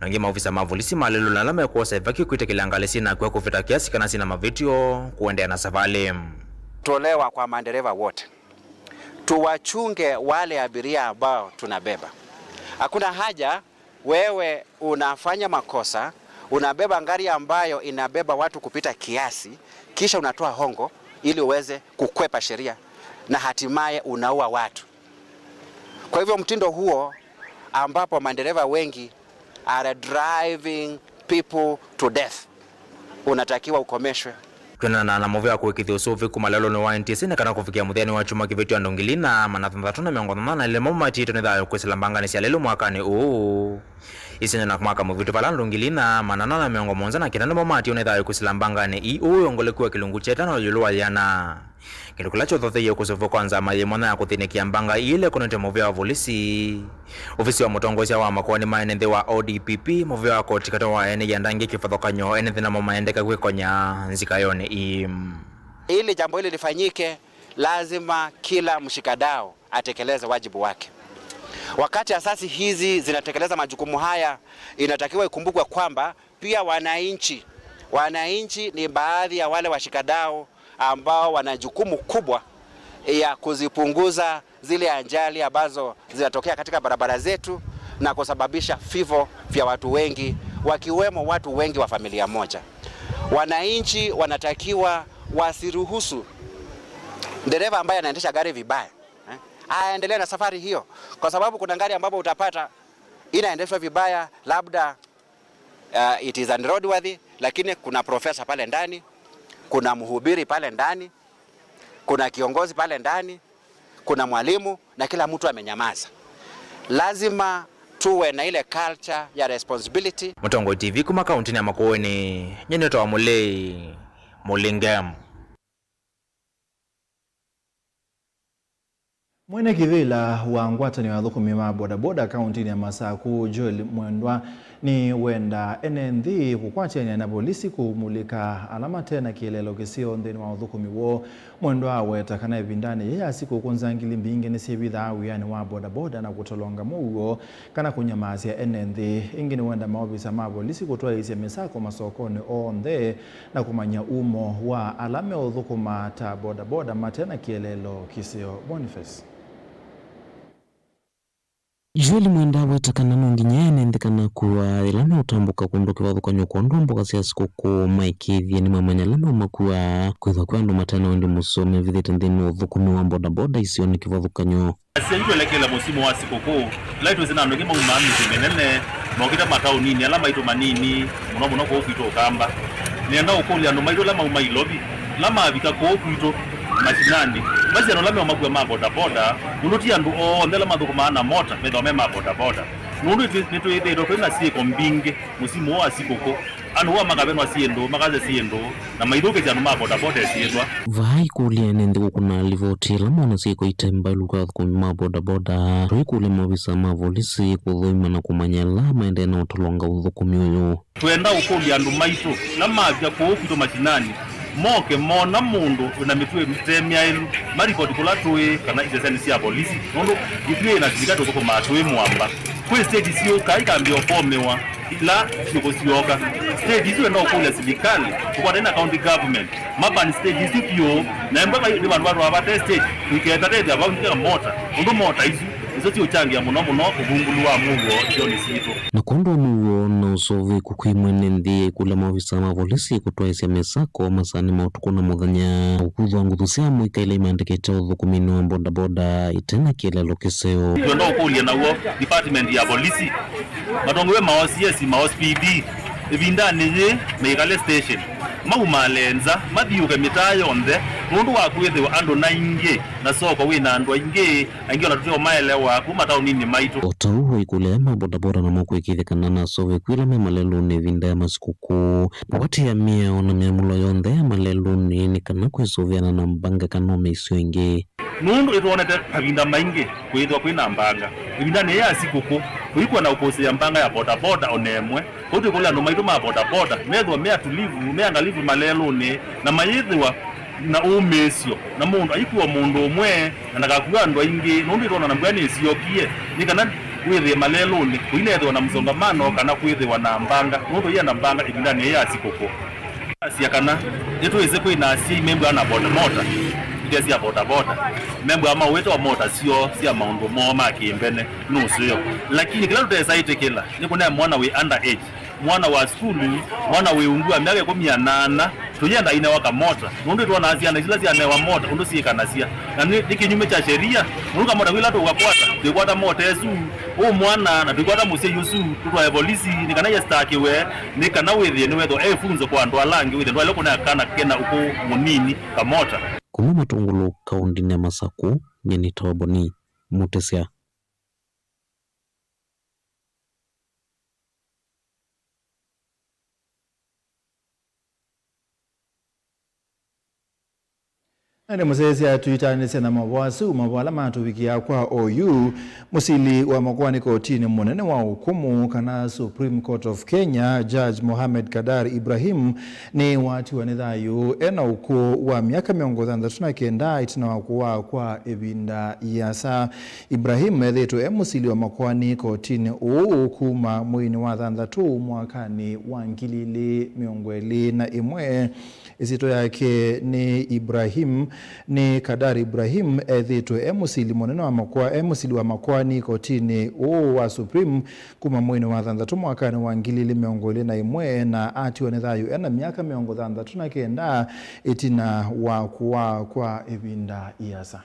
Na angĩ maovisa ma volisi ma lelũnĩ ala mekwosa ĩvaki kwĩtĩkĩlya ngalĩ syĩna kua kũvĩta kĩasi kana syĩna mavĩtyo kũendeea na savalĩ. Tolewa kwa madereva wote. Tuwachunge wale abiria ambao tunabeba. Hakuna haja wewe unafanya makosa, unabeba gari ambayo inabeba watu kupita kiasi, kisha unatoa hongo ili uweze kukwepa sheria na hatimaye unaua watu. Kwa hivyo mtindo huo ambapo madereva wengi are driving people to death unatakiwa ukomeshwe. Kwĩanana na mũvĩa wa kũĩkĩĩthya ũsũvĩku malelũnĩ wa N T S A nĩ kana kũvikĩa mũthenya wa kyumwa kĩvĩtu andũ ngili inya maana thanthatũ na mĩongo thanthatũ na elĩ nĩmo matiĩtwe nĩ thayũ kwĩsĩla mbanganĩ sya lelũ mwakanĩ ũũ. Ĩsĩnyo na mwaka mũvĩtu vala andũ ngili inya maana ana na mĩongo mũonza na kenda nĩmo matiĩtwe nĩ thayũ kwĩsĩla mbanganĩ ii ũũ wĩ wongoleku wa kĩlungu kya ĩtano ĩũlũ wa ĩana. Kĩndũ kĩla kyothotheie kũseũvw'a kwa nzama yĩ mwanya ya kũthĩnĩkĩa mbanga ii ĩla ĩkonetye mũvĩa wa volisi. Ovisi wa mũtongoesya wa makoani ma ene nthĩ wa O D P P, mũvĩa wa koti katĩ wa ene ianda angĩ kĩvathũkany'o, ene nthĩ namo maendeka kwĩkonya nzikaĩonĩ ii. Ili jambo hili lifanyike, lazima kila mshikadau atekeleze wajibu wake. Wakati asasi hizi zinatekeleza majukumu haya, inatakiwa ikumbukwe kwamba pia wananchi, wananchi ni baadhi ya wale washikadau ambao wana jukumu kubwa ya kuzipunguza zile ajali ambazo zinatokea katika barabara zetu na kusababisha vifo vya watu wengi, wakiwemo watu wengi wa familia moja. Wananchi wanatakiwa wasiruhusu dereva ambaye anaendesha gari vibaya, eh, aendelee na safari hiyo, kwa sababu kuna gari ambapo utapata inaendeshwa vibaya, labda uh, it is unroadworthy, lakini kuna profesa pale ndani, kuna mhubiri pale ndani, kuna kiongozi pale ndani, kuna mwalimu, na kila mtu amenyamaza. Lazima tuwe na ile culture ya responsibility. Mũtongoi T V kuma kauntinĩ ya Makueni, nyie nĩtawa Mũlei Mũlinge. Mwene kĩvĩla wa ngwatanĩo ya athũkũmi ma bodaboda kauntinĩ ya Masaku, Joel Mwendwa, nĩwendaa ene nthĩ kũkwatĩanĩa na volisi kũmulĩka ala mate na kĩeleelo kĩseo nthĩnĩ wa ũthũkũmi woo. Mwendwa aweta kana ĩvindanĩ yĩĩ ya sikũkũ nzangili mbingĩ nĩsyĩvithaa wĩanĩ wa bodaboda na kũtolonga mũuo kana kũnyamaasya ene nthĩ. Ĩngĩ nĩwenda maovisa ma volisi kũtwaĩĩsya mĩsako masokonĩ onthe na kũmanya umo wa ala meũthũkũma ta bodaboda mate na kĩeleelo kĩseo. Boniface. Joel Mwenda aweta kana no nginya ene nthĩ kana kũa ĩla meũtambũka kũndũ kĩvathũkany'o kwondũ wa mboka sya sikũkũ maĩkĩĩthye nĩmamanya ala meũmakua, kwĩthwa kwĩ andũ mate na wendi mũseo mevithĩte nthĩnĩ wa ũthũkũmi wa bodaboda isionĩ kĩvathũkany'o. Asyai twelekele mũsimu wa sikũkũ, ĩla twĩsĩ na andũ aingĩ maumaa mĩsyĩ mĩnene mokĩte mataũninĩ ala maitũ manini, mũno mũno kũũ kwitũ Ũkamba. Nĩenda ũkũlya andũ maitũ ala mauma Ilovi, ala mavika kũũ kwitũ mashinani, masye andũ ala meũmakua ma bodaboda, nũndũ ti andũ onthe ala mathũkũmaa na mota methĩawa me ma bodaboda, nũndũ nĩtwĩ-, nĩtwĩthĩĩtwe twĩ na syĩko mbingĩ mũsimu ũũ wa sikũkũ. Andũ wa makavenwa syĩndũ, makasya syĩndũ, na maithũkĩsya andũ ma bodaboda syĩtwa. Vaa ĩkũlya ene nthĩ kũkũna livoti ĩla mona syĩko ite mbaĩlu kwa athũkũmi ma bodaboda. Tũikũlya maovisa ma volisi kũthũima na kũmanya ala maendee na ũtolonga ũthũkũmi ũyũ. Twenda ũkũlya andũ maitũ ala mavika kũũ kwitũ mashinani, moke mona mũndũ wĩna mĩtuo ĩte myaĩlu, maripoti kũla tũĩ kana isesenĩ sya volisi, nũndũ ithyĩ na silikalĩ tũthũkũmaa twĩ mũamba. Kwĩ stage syũkaa ikambĩĩa ũfomĩwa. Ila syũkũ syooka. State isu enda ũkũlya silikalĩ, tũkwatane na county government, maban state isu vyũ, na embwa vai nĩ vandũ vatwaa vate state, tũiketatetha vau nĩ mota, ũndũ mota isu Nĩsyo siũkyangĩa mũno mũno ũvungũlu wa mũuo isionĩ sitũ. Na kwondũ wa mũuo na ũseũvĩku kwĩ mwene nthĩ, aikũlya maovisa ma volisi kũtwaĩsya mĩsako masaanĩ ma ũtukũ na mũthenya, na ũkuthwa nguthu sya mũika ila imandĩkĩte ũthũkũminĩ wa bodaboda ite na kĩeleelo kĩseo. Twenda ũkũlya naw'o department ya volisi, matongoew'e ma O C S, ma O C P D, ĩvindanĩ yĩĩ maikale station, maumaale nza, mathiũũke mĩtaa yonthe, nũndũ wa kwĩthĩwa andũ naingĩ na soko wĩ na andũ aingĩ, aingĩ ona tũte ũmaelewa kuma taoninĩ maitũ. O ta ũu, aikũlya ma bodaboda namo kwĩkĩĩthya kana nĩ aseũvĩku ĩla me malelũnĩ ĩvinda ya masikũkũ. Kũatĩĩa mĩao na myamũlo yonthe ya malelũnĩ nĩ kana kwĩsũvĩana na mbanga kana ũmĩisyo ĩngĩ. Nũndũ nĩtwonete mavinda maingĩ kwĩthĩwa kwĩ na mbanga ĩvindanĩ yĩĩ ya sikũkũ, kũikw'a na ũkũsĩĩa mbanga ya bodaboda o na ĩmwe. Kwoou twĩkũlya andũ maitũ ma bodaboda methĩwe me atulivu, me angalivu malelũnĩ, na mayĩthĩwa na ũmĩĩsyo, na mũndũ aikua mũndũ ũmwe, na ndakakua andũ aingĩ, nũndũ nĩtwona na mbua nĩsyokie, nĩ kana wĩthĩe malelũnĩ kũinethĩwa na msongamano kana kwĩthĩwa na mbanga, nũndũ yĩenda mbanga ĩvindanĩ yĩĩ ya sikũkũ. Asya kana nĩtwĩsĩ kwĩ na asyai membwa na boda mota, ila sya bodaboda, membwa mawĩtwa mota syoo sya maũndũ moo ma kĩmbene nĩ ũseo, lakini kĩla tũtesa ĩtĩkĩla nĩ kũnea mwana wĩ under age, mwana wa sukulu, mwana wĩ ungu wa myaka ĩkũmi na nana, tũyenda ainewa kamota, nũndũ nĩtwonaa syana ila syanewa mota ũndũ syĩkanasya, na nĩ, nĩ kĩnyume kya sheria, nũndũ kamota kau ĩla tũkakwata, twĩkwata mota ĩsu, ũ mwana, na tũikwata mũsyai ũsu, tũtwae volisi, nĩ kana yestakĩwe, nĩ kana wĩthĩe nĩwethwa e funzo kwa andũ ala angĩ, wĩthĩe ndwaĩle kũnea kana kena ũkũũ mũnini kamota. Kuma Matungulu, kaũndĩnĩ ya Masakũ, nyie nĩtawa Boni Mũtĩsya. Na nĩ mũsyaĩĩsya tũitaanĩsye na mavoo asu, mavoo ala matũvikĩaa kwa oyu. Mũsili wa makoani kotinĩ mũnene wa ũkũmũ, kana Supreme Court of Kenya, Judge Mohamed Kadar Ibrahim, nĩwatiwa nĩ thayũ ena ũkũũ wa myaka mĩongo thanthatũ na kenda ĩtina wa kũwaa kwa ĩvinda ĩasa. Ibrahim ethĩĩtwe e mũsili wa makoani kotinĩ ũũ kuma mweinĩ wa thanthatũ mwakanĩ wa ngili ilĩ mĩongo ĩlĩ na ĩmwe. Ĩsyĩtwa yake nĩ Ibrahim, nĩ Kadar Ibrahim, ethĩĩtwe e mũsili mũnene wa makoa, e mũsili wa makoani kotinĩ ũũ wa Supreme kuma mweinĩ wa thanthatũ mwakanĩ wa ngili ilĩ mĩongo ĩlĩ na ĩmwe, na atiwa nĩ thayũ ena myaka mĩongo thanthatũ na kenda ĩtina wa kũwaa kwa ĩvinda ĩasa.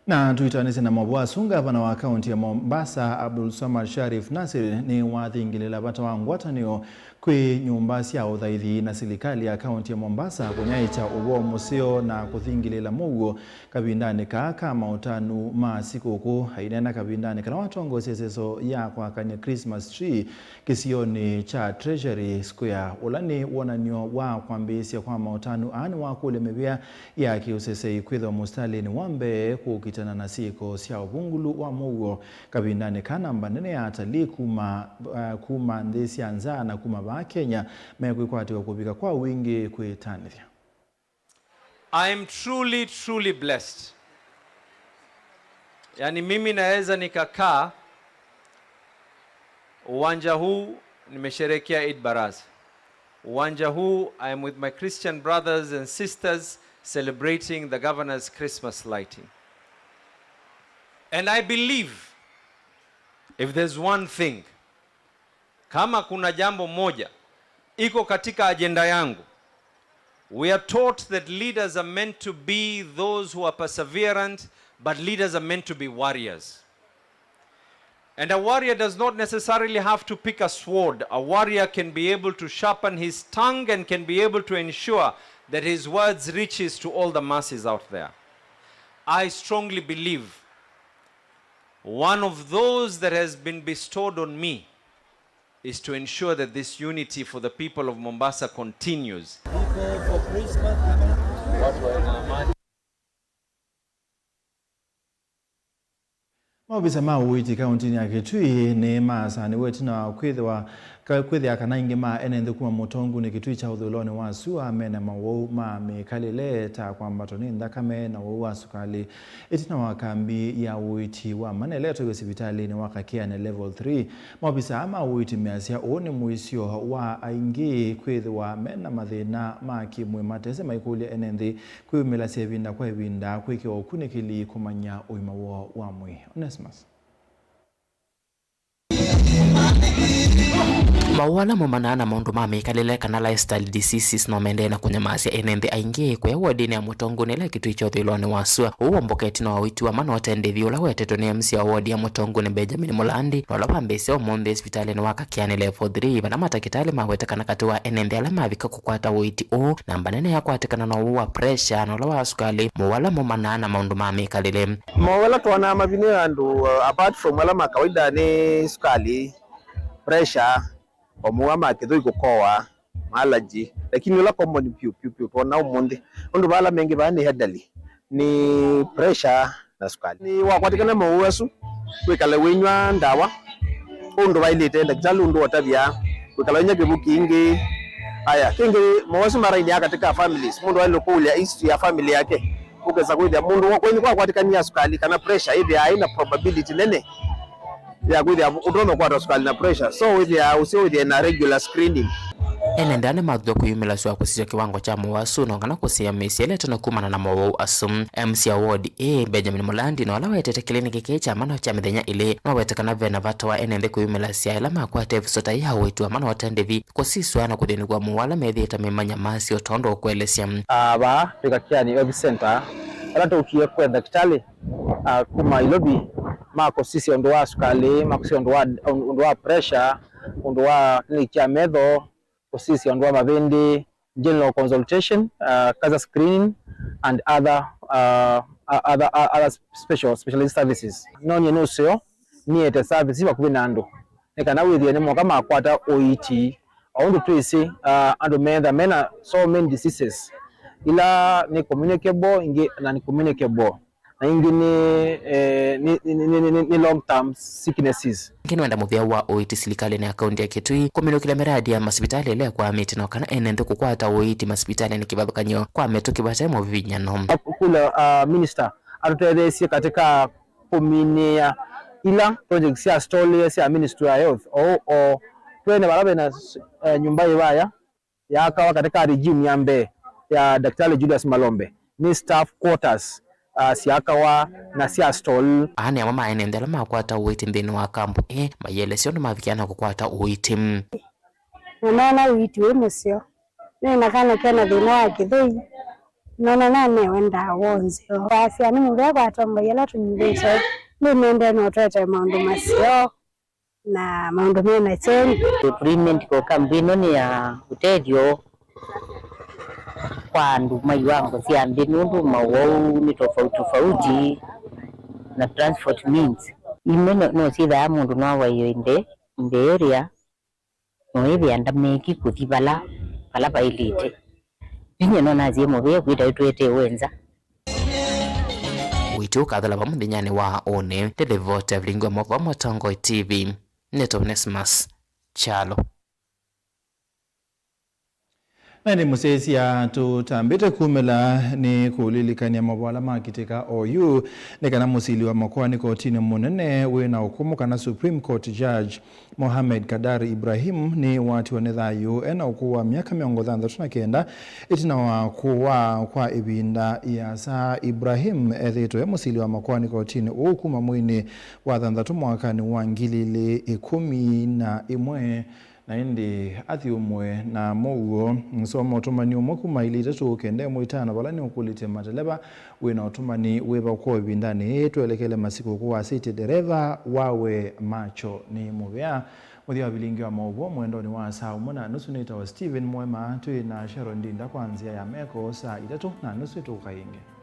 Na tũitaanĩsye na mavoo asu, ngavana wa kaunti ya Mombasa, Abdul Swamad Sharif Nasir, nĩwathingĩlĩla vata wa ngwatanĩo kwĩ nyũmba sya ũthaithi na silikalĩ ya kaunti ya Mombasa kũnyaĩĩkya ũvoo mũseo na kũthingĩlĩla mũuo kavindanĩ kaa ka maũtanu ma sikũkũ. Aineena kavindanĩ kala watongoesye ĩseso ya kwakany'a Christmas tree kĩsionĩ kya Treasury Square, ũla nĩ wonany'o wa kwambĩĩsya kwa maũtanu aa nĩwakũlya mĩvĩa ya kĩũseseĩ kwĩthĩwa mũsitalĩnĩ wa mbee kũkitana na syĩko sya ũvungũlu wa mũuo kavindanĩ ka namba nene ya atalii kuma, eh, kuma nthĩ sya nza na kuma vaa Kenya mekwĩkwatĩwa kũvika kwa wingĩ kwĩtanĩthya. I am truly, truly blessed. Yaani mimi naweza nikakaa uwanja huu, nimesherehekea Eid Baraz. Uwanja huu, I am with my Christian brothers and sisters celebrating the governor's Christmas lighting. And I believe if there's one thing, kama kuna jambo moja iko katika ajenda yangu, we are taught that leaders are meant to be those who are perseverant, but leaders are meant to be warriors. And a warrior does not necessarily have to pick a sword. A warrior can be able to sharpen his tongue and can be able to ensure that his words reaches to all the masses out there. I strongly believe one of those that has been bestowed on me is to ensure that this unity for the people of Mombasa continues. Maovisa ma ũiiti kaũntĩnĩ ya Kitui nĩmasaanĩw'e ĩtina wa kwĩthĩwa Kwĩthĩa kana aingĩ ma ene nthĩ kuma Mũtongunĩ Kĩtui kya ũthũĩlonĩ wa sua mena mawau ma mĩkalĩle, ta kwambatwa nĩ nthakame na wau wa sukalĩ. Ĩtina wa kambi ya ũiiti wa mana ĩla ĩtwaĩwe sivitalĩnĩ wa Kakeane Level three, maovisaa ma ũiiti measya ũũ nĩ mũisyo wa aingĩ kwĩthĩwa mena mathĩna ma kĩmwĩĩ matesĩ maikũlya ene nthĩ kwĩyumĩlasya ĩvinda kwa ĩvinda kwĩkĩwa ũkunĩkĩli kũmanya ũima woo wa mwĩĩ. Onesmus. Mawau ala maumanaa na maũndũ ma mĩkalĩle kana lifestyle diseases no maendee na kũnyamasya ene nthĩ aingĩ. Kũya wodinĩ ya Mũtongunĩ ĩla Kĩtui kya ũthũĩlonĩ wa sua, ũu womboka ĩtina wa ũiiti wa mana ũte ndĩvi ũla wetetwe nĩ M C A wa wodi ya Mũtongunĩ Benjamin Mũlandi, na ũla wambĩĩsya ũmũnthĩ sivitalĩnĩ wa Kakeane Level three, vala matakĩtalĩ maweta kana katĩ wa ene nthĩ ala mavika kũkwata ũiiti ũũ, namba nene yakwatĩkana na ũwau wa pressure na ũla wa sukalĩ, mawau ala maumanaa na maũndũ ma mĩkalĩle. Mawau ala twonaa mavinĩe andũ, uh, apart from ala ma kawaida nĩ sukalĩ, pressure, o mawau ma kĩthũi kũkoa, ma allergy, lakini ũla common piũ, piũ, piũ, twonaa ũmũnthĩ, ũndũ vala mengĩ vaa nĩ elderly, nĩ pressure na sukalĩ. Nĩ wakwatĩkana mawau asu, wĩkale wĩnyw'a ndawa ũndũ vaĩlĩte, ndakĩtalĩ ũndũ ũtavya, wĩkala wĩnyw'a kĩvu kingĩ. Aya, kĩngĩ, mawau asu marainĩa katika families, mũndũ aĩle kũũlya history ya family yake, ũkesa kwĩthĩa mũndũ wa kwenyu kwakwatĩkania sukali kana pressure, ĩthĩaa ĩna probability nene ya kwĩthĩa ũtonya kũkwata sukali na pressure. So wĩthĩaa ũseo wĩthĩe na regular screening. Ene nthĩ nĩmathuthw'a kwĩyumĩlasya kũsisya kĩwango kya mawau asu na kana kũsĩĩa mĩsyĩ ĩla ĩtonya kumana na mawau asu. M C A wa wodi ĩĩ, Benjamin Mũlandi, na ũla wetete kĩliniki kĩĩ kya mana kya mĩthenya ĩlĩ, nĩwaweta kana ve na vata wa ene nthĩ kwĩyumĩlasya ĩla makwata ĩvuso ta yĩĩ ya ũiiti wa mana ũte ndĩvi, kũsisw'a na kũthĩnĩkw'a mawau ala methĩĩte memanya masyo tondũ ũkũelesya. Ah, vaa twĩ Kakeane Health Center, vala tũkie kwetha ndakĩtalĩ, ah, kuma Nairobi, ma kũsisya ũndũ wa sukalĩ, ma kũsisya ũndũ wa, ũndũ wa pressure, ũndũ wa kĩliniki kya metho, kũsisya ũndũ wa mavĩndĩ, general consultation, uh, cancer screening, and other, uh, uh, other, uh, other special, specialized services. No nyie nĩ ũseo nĩete service vakuvĩ na andũ, nĩ kana wĩthĩe nĩmoka makwata ũiiti. O ũndũ twĩsĩ, uh, andũ meetha mena so many diseases, ila nĩ communicable, ingĩ non-communicable, na ingĩ nĩ, eh, nĩ, nĩ, nĩ, nĩ, nĩ long term sicknesses. Ĩngĩ nĩwenda mũvĩa wa ũiiti silikalĩnĩ ya kaunti ya Kitui kũminũkĩlya mĩradi ya masivitalĩ ĩla ĩkwamĩte, na kana ene nthĩ kũkwata ũiiti masivitalĩnĩ kĩvathũkany'o kwa mĩtũkĩ vate mũvinyano. Kũlya, uh, minister atũtetheesye katika kũminĩa ila projects sya stall sya Ministry ya Health, o, o twene vala vena, eh, nyũmba ĩvaya yaakawa katika regime ya mbee ya Daktari Julius Malombe, nĩ staff quarters, ah, syaakawa na sya stall. Aa nĩ amwe ma ene nthĩ ala makwata ũiiti nthĩnĩ wa kambu ĩĩ, maielesya ũndũ mavikĩa na kũkwata ũiiti. Na noona ũiiti wĩ mũseo. Nĩ na kana kena thĩna wa kĩthũi, noona nanewe ndawa nzeo. Kwasya nĩ mũvea kwa atongoai ala tũnyuvĩte, nĩ nendee no twete maũndũ maseo na maũndũ mena kyeni. Free medical camp ĩno nĩ ya ũtethyo kwa andũ ma iwango sya nthĩ, nũndũ mawau nĩ tofauti tofauti na transport means. Imwe no, no syĩthaa mũndũ no waĩo in the, in the area, no ĩthĩa ndameki kũthi vala, vala vaĩlĩte. Yu nyie no nasye mũvea kwĩta ĩtwetee wenza. Ũiiti ũkathela vamwe mũthenyanĩ wa ũnĩ. Nĩ livoti ya vilingi wa moko vamwe Tongoi T V. Nĩtwa Onesmus Kyalo. Na ĩndĩ mũsyaĩĩsya tũtambĩte kumĩla nĩ kũlilikany'a mavoo ala makitĩka oyu, nĩ kana mũsili wa makoani kotinĩ mũnene wĩ na ũkũmũ kana Supreme Court Judge Mohamed Kadar Ibrahim nĩwatiwa nĩ thayũ ena ũkũũ wa myaka mĩongo thanthatũ na kenda ĩtina wa kũwaa kwa ĩvinda ĩasa. Ibrahim ethĩĩtwe e mũsili wa makoani kotinĩ ũũ kuma mweinĩ wa thanthatũ mwakanĩ wa ngili ilĩ ĩkũmi na ĩmwe, na ĩndĩ athyũmũe na mũuo. Soma ũtũmani ũmwe kuma ilĩ itatũ kenda ĩmwe itano vala nĩũkũlĩtye mateleva, wĩ na ũtũmani wĩva kwoo ĩvindanĩ yĩĩ? Twelekele masikũkũ wa City Dereva, wawe macho nĩ mũvea. Mũthya wa vilingi wa maũvoo mwendonĩ wa saa ũmwe na nusu nĩtawa Steven Mwema, twĩ na Sharon Ndinda kwa nzĩa ya meko saa itatũ na nusu ĩtũka ĩngĩ.